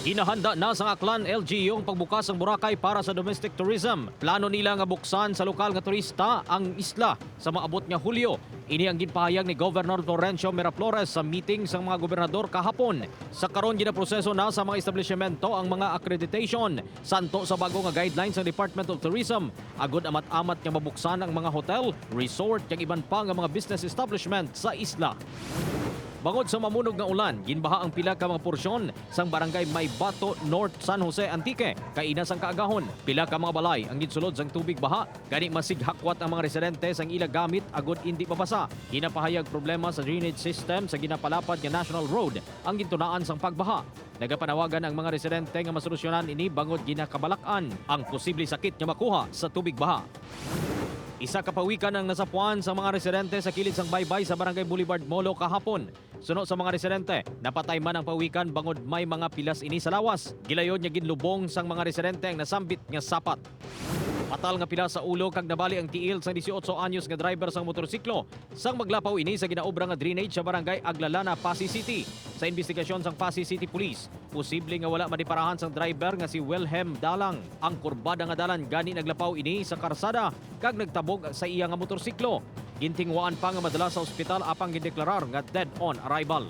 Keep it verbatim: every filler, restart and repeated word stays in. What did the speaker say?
Hinahanda na sang Aklan L G U ang pagbukas sang Boracay para sa domestic tourism. Plano nila nga buksan sa lokal nga turista ang isla sa maabot nga Hulyo. Ini ang ginpahayag ni Governor Florencio Miraflores sa meeting sang mga gobernador kahapon. Sa karon, ginaproseso na sa mga establishmento ang mga accreditation santo sa bago nga guidelines sang Department of Tourism, agud amat-amat nga mabuksan ang mga hotel, resort, kag iban pa nga mga business establishment sa isla. Bangod sa mamunog nga ulan, ginbaha ang pila ka mga porsyon sang barangay Maybato North, San Jose, Antique, kaina sang kaagahon. Pila ka mga balay ang ginsulod sang tubig baha, gani masighakwat ang mga residente sang ila gamit agud indi mabasa. Ginapahayag problema sa drainage system sa ginapalapad nga National Road ang gintunaan sang pagbaha. Nagapanawagan ang mga residente nga masolusyonan ini bangod ginakabalak-an ang posible sakit nga makuha sa tubig baha. Isa ka pawikan ang nasapuan sa mga residente sa kilid sang baybay sa Barangay Boulevard, Molo, kahapon. Suno sa mga residente, napatay man ang pawikan bangod may mga pilas ini sa lawas. Gilayod nga ginlubong sang mga residente ang nasambit nga sapat. Patal nga pilas sa ulo kag nabali ang tiil sang dieciocho anyos nga driver sang motorsiklo sang maglapaw ini sa ginaobra nga drainage sa Barangay Aglalana, Passi City. Sa imbestigasyon sang Passi City Police, posible nga wala madiparahan sang driver nga si Wilhelm Dalang. Ang kurbada nga dalan gani naglapaw ini sa karsada kag nagtabog sa iya nga motorsiklo. Gintinguhaan pa nga madala sa ospital apang gindeklarar nga dead on arrival.